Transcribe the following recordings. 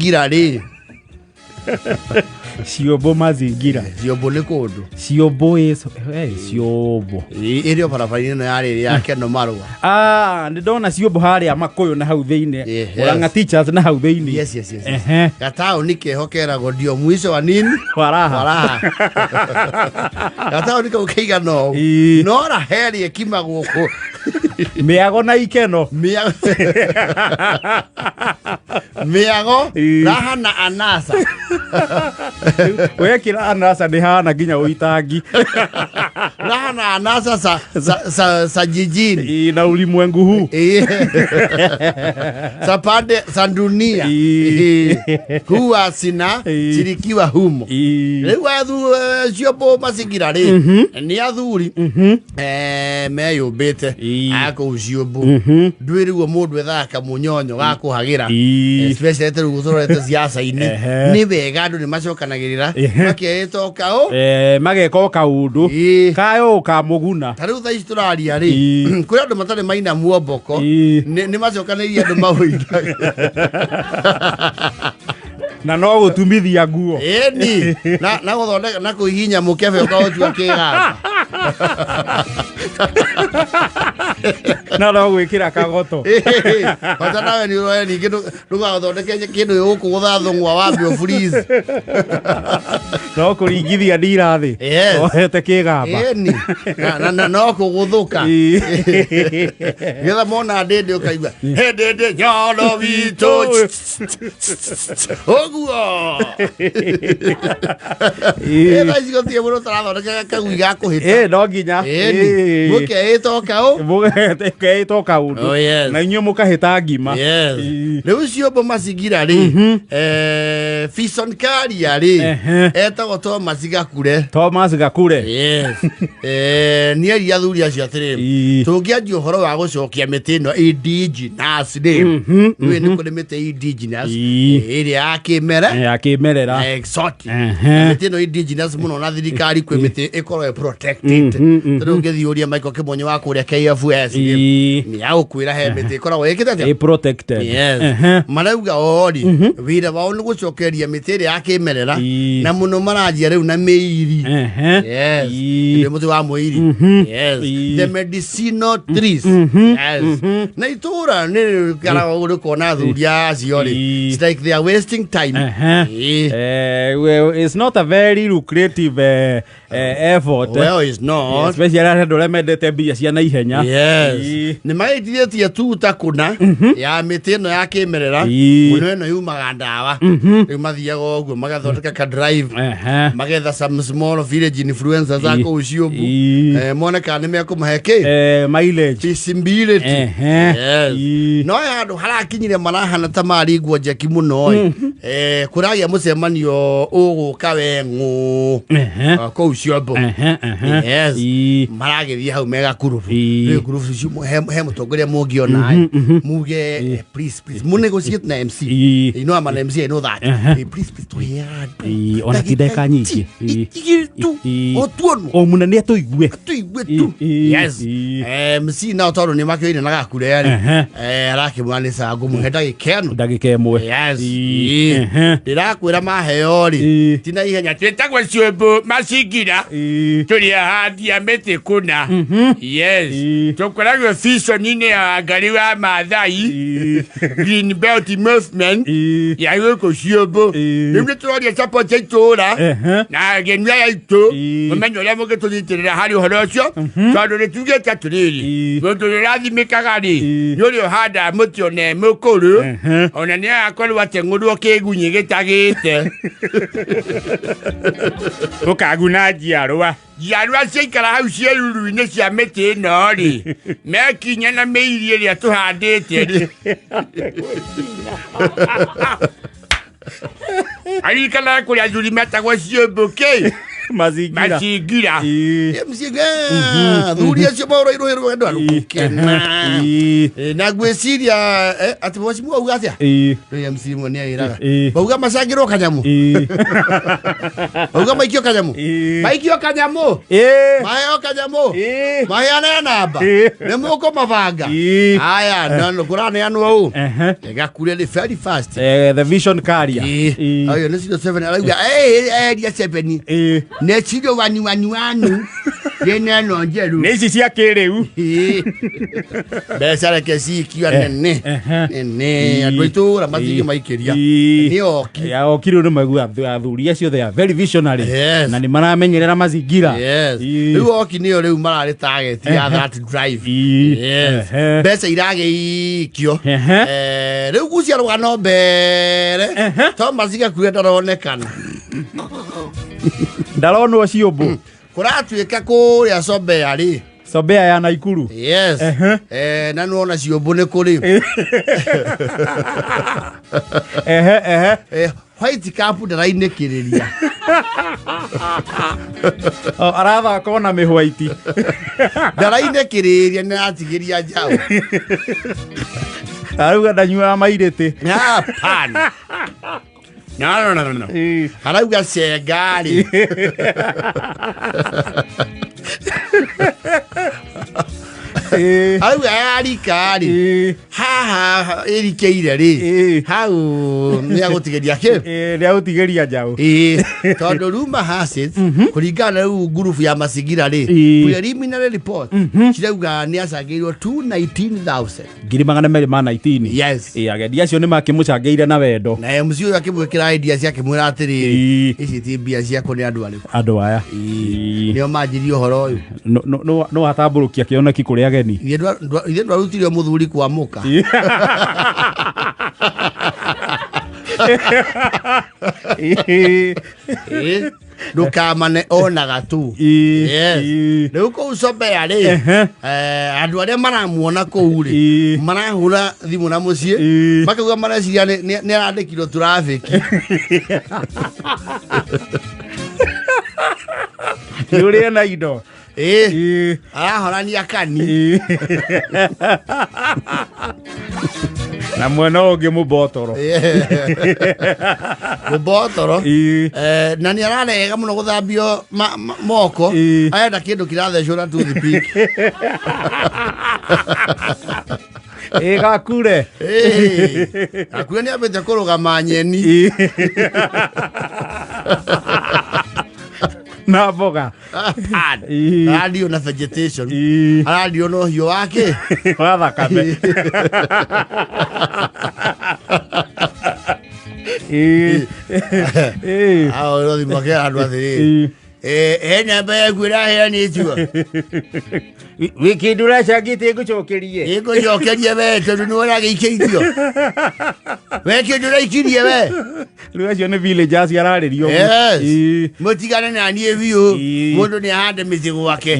Mazingira rĩ. Ciũmbũ Mazingira. Ciũmbũ nĩ kũndũ. Ciũmbũ ĩ ciũmbũ. Ĩrĩ o barabara-inĩ ĩno ya rĩrĩ ya Keno Marũa. Ah, nĩ ndona ciũmbũ harĩa Makũyũ na hau thĩinĩ. Murang'a Teachers na hau thĩinĩ. Yes. Gataũni keho keragwo ndio mwisho wa nini? Wa raha. Wa raha. Gataũni kau kaigana ũũ. No raha ĩrĩa ĩkimagwo kũ. Mĩago na ikeno. Mĩago, raha na anasa. Wekĩra anasa nĩ hana nginya ũitangi. Raha na anasa sa jijini. Na ulimwengu huu. Sa pande sa dunia. Huwa sina shirikiwa humo. Rĩu ciombo Mazingira rĩ, nĩ athuri meyũmbĩte a kũu ciũmbũ. Ndwĩ rĩu mũndũ ethaga kamũnyonyo ga kũhagĩra. Especially ta rĩu tũrorete siasa-inĩ. Nĩ wega andũ nĩ macokanagĩrĩra makeĩta o kaũ. Mageka o kaũndũ kayo kamũguna. Ta rĩu thaa ici tũraria rĩ, kũrĩ andũ matarĩ maina muomboko, nĩ macokanĩrĩire andũ maũinaga. Na no gũtumithia nguo. Ĩni na gũthondeka na kũhihinya mũkebe ũkaũtua kĩgamba. Na no gwĩkĩra kagoto. Bata nawe nĩ ũroe ningĩ ndũgathondeke kĩndũ gĩgũkũgũtha thũng'wa wambe ũfreeze. No kũringithia ndira thĩ. Ohete kĩgamba. Ĩni na no kũgũthũka. Nĩgetha mona ndĩndĩ ũkaigua he ndĩndĩ nyono witũ ũguo. Ĩ thaa ici gũtirĩ mũndũ ũtarathondeka kagui ga kũhĩta. No nginya. Ĩni mũkeĩta o kaũ. Mũkeĩta o kaũndũ. Oh, yes. Na inyuĩ mũkahĩta ngima. Yes. Rĩu ciombo Mazingira rĩ, Fison Karia rĩ, etagwo Thomas Gakure. Thomas Gakure. Yes. Nĩ eria athuri acio atĩrĩrĩ, tũngĩanjia ũhoro wa gũcokia mĩtĩ ĩno indigenous rĩ, nĩũĩ nĩ kũrĩ mĩtĩ indigenous ĩrĩa ya kĩmere ya kĩmerera na exotic. Mĩtĩ ĩno indigenous mũno na thirikari kwĩ mĩtĩ ĩkorwo ĩ protected. Tondũ ũngĩthiĩ ũrie Michael Kĩmonyo wa kũrĩa KFS rĩ, nĩ agũkwĩra he mĩtĩ ĩkoragwo ĩkĩte atĩa? Ĩ protected. Yes. Marauga ori wĩra wao nĩ gũcokeria mĩtĩ ĩrĩa ya kĩmerera na mũno maranjia rĩu na mĩiri. Yes. Nĩ mũtĩ wa mũiri. Yes. The medicinal trees. Yes. Na itũra nĩ rĩkaragwo rĩkona athuri acio rĩ. It's like they are wasting time. Well, it's not a very lucrative effort. Well, it's not. Especially andũ arĩa mendete mbia cia naihenya. Yes. Nĩ magĩitithĩtie tuta kũna ya mĩtĩ ĩno ya kĩmerera mũno ĩno yumaga ndawa. Rĩu mathiaga ũguo magathondeka ka drive, magetha some small village influencers a kũu ciũmbu, mone kana nĩ mekũmahe kĩ. Mileage. Feasibility. Yes. No handũ harakinyire marahana ta maringwo njeki mũno ĩ. Kũragĩa mũcemanio ũgũka we ng'ũ kũu ciombo. Yes. Maragĩthiĩ hau mega kurubu. Rĩu kurubu icio he mũtongoria mũngĩona ĩ, muge please, please mu negotiate na MC. You know I'm an MC, I know that. Please, please tũhe andũ Ona ti ndagĩka nyingĩ. Igĩrĩ tu o tuonwo. O mũnene atũigue. Tuigue tu. Yes. MC nao tondũ nĩ makĩoire na gakure rĩ, arakĩmwĩra nĩ sawa ngũmũhe ndagĩka ĩno. Ndagĩka ĩmwe. Yes. Ndĩrakwĩra maheo rĩ, ti na ihenya. Twĩtagwo ciũmbũ Macingira, tũrĩ ahandi a mĩtĩ kũna. Yes. Tũkoragwo vision-inĩ ya Wangari wa Maathai, Green Belt Movement ya gũkũ ciũmbũ. Rĩu nĩ tũroria support ya itũũra na ageni aya aitũ mũmenye ũrĩa mũngĩtũnyitĩrĩra harĩ ũhoro ũcio, tondũ nĩ tugĩte atĩrĩrĩ, mũndũ ũrĩa ũrathimĩkaga rĩ, nĩ ũrĩa ũhandaga mũtĩ ona e mũkũrũ, ona nĩ agakorwo ateng'ũrwo kĩgunyĩ gĩtagĩte. Ũkaguna njiarwa. Njiarwa ciaikara hau ciĩruru-inĩ cia mĩtĩ ĩno rĩ, mekinya na mĩiri ĩrĩa tũhandĩte rĩ. Aririkanaga kũrĩa athuri metagwo ciũmbũkĩ. Mazingira. Mazingira. MC thuri acio mahũrĩirwo rwendo arũgũkena. Na ngwĩciria atĩ mheshimiwa auga atĩa? Rĩu MC mwe nĩ aĩraga. Bauga macangĩrwo kanyamũ. Bauga maikio kanyamũ. Maikio kanyamũ. Maheo kanyamũ. Maheane namba. Nĩ mũkũmabanga. Aya, no kũraneanwo ũũ. Gakure nĩ very fast. The vision carrier. Ayo nĩ 07 arauga area 7. Nĩ ciro wani wani wanu. Nĩ neno njeru. Nĩ ici cia kĩrĩu. Mbeca reke cikio nene. Nene andũ a itũũra matingĩ maikĩria. Nĩ oki. Ya oki rĩu nĩ maigua athuri acio they are very visionary. Yes. Na nĩ maramenyerera mazingira. Yes. Rĩu oki nĩo rĩu mararĩ target ya that drive. Yes. Mbeca iragĩikio. Rĩu gucia rũgano mbere. Thomas Gakure ndaronekana. Ndaronwo ciũmbũ. Kũratuĩka kũrĩa Sobea rĩ. Sobea ya Naikuru. Yes. Na nĩwona ciũmbũ nĩ kũrĩ. Ehe ehe. White Cup ndarainĩkĩrĩria. Oh, arathaka ona mĩhwaiti. Ndarainĩkĩrĩria nĩ aratigĩria njaũ. Arauga ndanyuaga mairĩtĩ. Hapana. No, no, no, no. Arauga cengarĩ. Arauga yarika-rĩ. Haha ĩrikĩire rĩ. Hau nĩ agũtigĩria kĩ? Nĩ agũtigĩria njaũ. Tondũ rumor has it kũringana na rĩu ngurubu ya macingira rĩ, preliminary report cirauga nĩ acangĩirwo 219,000. 219,000. Yes. Agendi acio nĩ makĩmũcangĩire na wendo. Na MC ũyũ akĩmwĩkĩra idea ciake akĩmwĩra atĩrĩrĩ, ici ti mbia ciakwa nĩ andũ arĩkũ? Andũ aya. Nĩo manjirie ũhoro ũyũ. No atambũrũkia kĩoneki kũrĩ ageni. Ithuĩ ndwarutire mũthuri kwamũka. Ndũkamane onaga tu. Yes. Rĩu kũu Sobea rĩ, andũ arĩa maramuona kũu rĩ, marahũra thimũ na mũciĩ makauga mareciria nĩ arandĩkirwo traffic. Nĩ ũrĩ ena indo. Arahorania kani. Na mwena ũngĩ mũbotoro. Mũbotoro. Na nĩ ararega mũno gũthambio moko. Arenda kĩndũ kĩrathecwo na toothpick. Gakure. Gakure nĩ ambĩte kũrũgama nyeni. Na mboga. Arario na vegetation. Arario na ũhiũ wake. Wa thakame. Ahũrĩrwo thimũ akera andũ atĩrĩrĩ, he namba yaku ĩraheanĩtwo. Wĩ kĩndũ ũracangĩte ngũcokerie. Ngũcokerie we tondũ nĩwe ũragĩikĩirio. We kĩndũ ũraikirie we. Rĩu acio nĩ villagers ararĩrio. Yes. Mũtigane na niĩ biũ. Mũndũ nĩ ahande mĩtĩ gwake.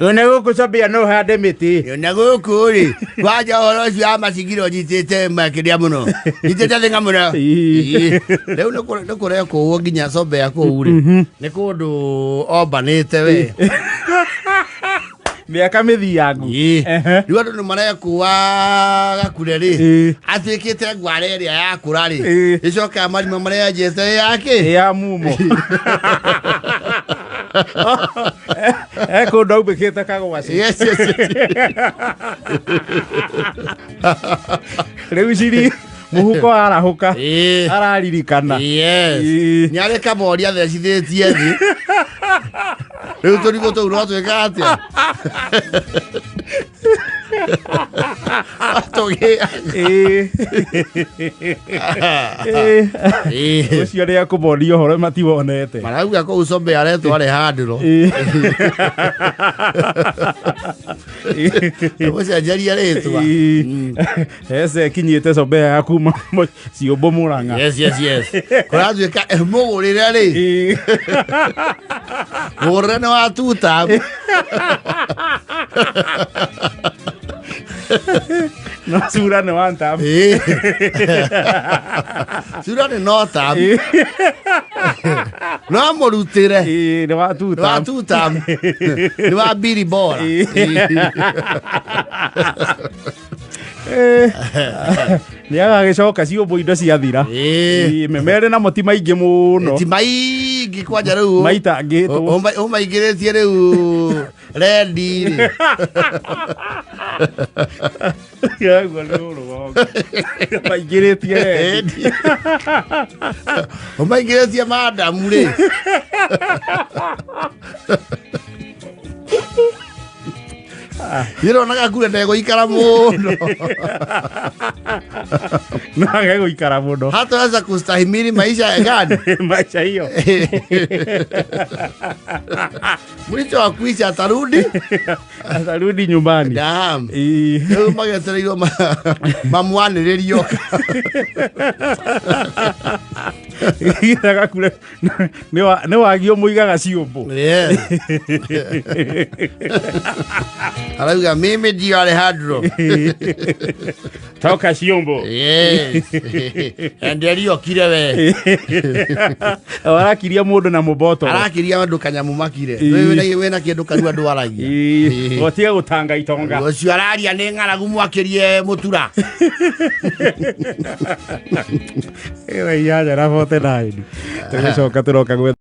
Ona gũkũ Sobea no hande mĩtĩ. Ona gũkũ rĩ, kwanja ũhoro ũcio wa macingira ũnyitĩte makĩria mũno. Nyitĩte thĩng'a mũno. Rĩu nĩ kũrekwo nginya Sobea kũu rĩ. Nĩ kũndũ ombanĩte we. Mĩaka mĩthiangu. Rĩu andũ nĩ marekũa Gakure rĩ, atuĩkĩte ngware ĩrĩa yakũra rĩ, ĩcokaga marima marĩa yenjete yake. Ya mumo. Kũndũ aubĩkĩte kagwaci. Yes, yes, yes. Rĩu ciri mũhuko arahũka. Araririkana. Yes. Nĩ arĩ kamori athecithĩtie thĩ. Rĩu tũrigũ tũu no twĩka atĩa? Ũcio nĩ akũmonia ũhoro matiwonete. Marauga kũu Sobea aretwo Alejandro. Mũcenjeria rĩtwa. Ece ĩkinyĩte Sobea ya kuma ciũmbũ Mũrang'a. Yes, yes, yes. Kũratuĩka mũgũrĩre rĩ. Mũgũrĩre nĩ wa tuta. No cura nĩ one term. Ĩĩ. Cura nĩ no term. No mũrutĩre. Ĩĩ, nĩ wa two Nĩ wa term. two term. Nĩ wa mbiri bora. Nĩ agagĩcoka ciũmbũ indo ciathira. Ĩĩ. Ĩĩ, merĩ namo ti maingĩ mũno. Ti maingĩ kwanja rĩu. Maitangĩtwo. Ũmaingĩrĩtie rĩu rendi rĩ. Yaguo nĩ ũrũgongo. Maingĩrĩtie rendi. Rendi. Ũmaingĩrĩtie madamu rĩ. Nironaga kure ndegũikara mũno. No age gũikara mũno. Hataweza kustahimili maisha ya gani? Maisha hiyo. Mwisho wa kuisha atarudi. Atarudi nyumbani. Naam. Ĩĩ. Rĩu magetereirwo mamwanĩrĩrio. Gakure nĩ wagio mũigaga ciũmbũ. Yeah. Arauga mimi ndio Alejandro. Toka ciũmbũ. Yes. Enderio kire we. Warakiria mũndũ na mũbotoro. Arakiria andũ kanyamu makire. Ĩĩ. Wĩna kĩndũ kanua ndwaragia. Ĩĩ. Gũtiga gũtanga itonga. Ũcio araria nĩ ng'aragu mwakĩrie mũtura. Ĩyo 8 na 49. Tũgĩcoka tũroka gwetha